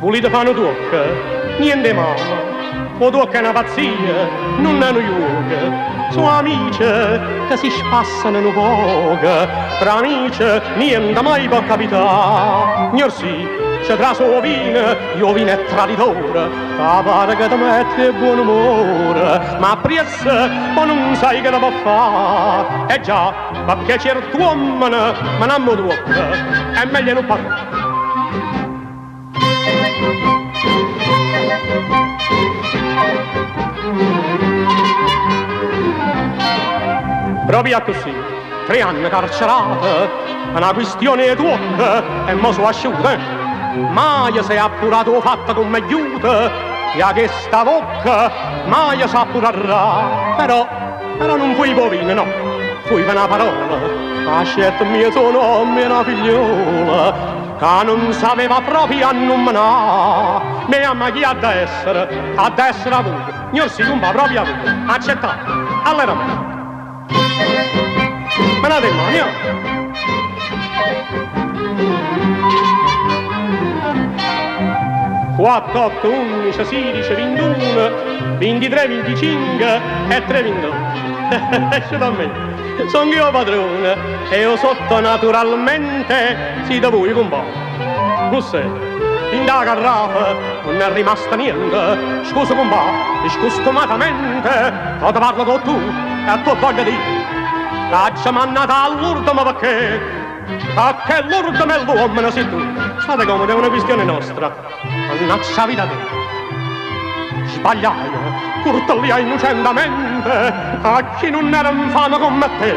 Vulite fa nu tuocco? Niente 'e male. 'O tuocco è na pazzia, nun è nu juoco. So' amice ca si spassano nu poco. Tra amice niente mai po' capità. Gnorsì, ce trase 'o vino e 'o vino è traditore. Ca pare ca te mette 'e buon umore, ma appriesso po' nun sai che te po' fa. E già, pecché ciert'uommene menammo 'o tuocco, è meglio 'e nun parlà. Proprio accussì, tre anne carcerate, pe na quistione 'e tuocche e mo so' asciute. Maje s'è appurato 'o fatto comm'è ghiuto e 'a chesta vocca maje s'appurarrà. Però, però nun fuje p' 'o vino, no, fuje pe na parola, ascette 'mmiezo 'o nomme 'e na figliola ca nun s'aveva proprio annummenà. Me amma chi adda essere, adda essere a vuje, gnorsì cumpà, proprio a vuje. Accettate, alleramente. Menate 'e mmane, ja. Quatto, otto, unnice, sidice, vintuno, vintitré, vinticinche e tre vintotto. Esce da me. Songo io 'o padrone e 'o sotto naturalmente site vuje, cumpà. Ussè, dint' 'a carrafa nun è rimasto niente. Scusa, cumpà, scustumatamente, po' te parlo co' tu e t'o voglio dì. T'aggio mannato all'urdemo pecché, pecché l'urdemo 'e ll'uommene si tu. State comodo, è una quistione nostra. Mannaggia 'a vita te. Sbagliaie, curtelliai innucentamente a chi nun era 'nfame comm'a te.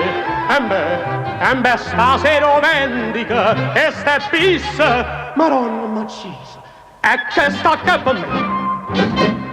Embè, embè stasera 'o vendico e ste pisse. Maronna m'ha acciso. E chesta che pe' me.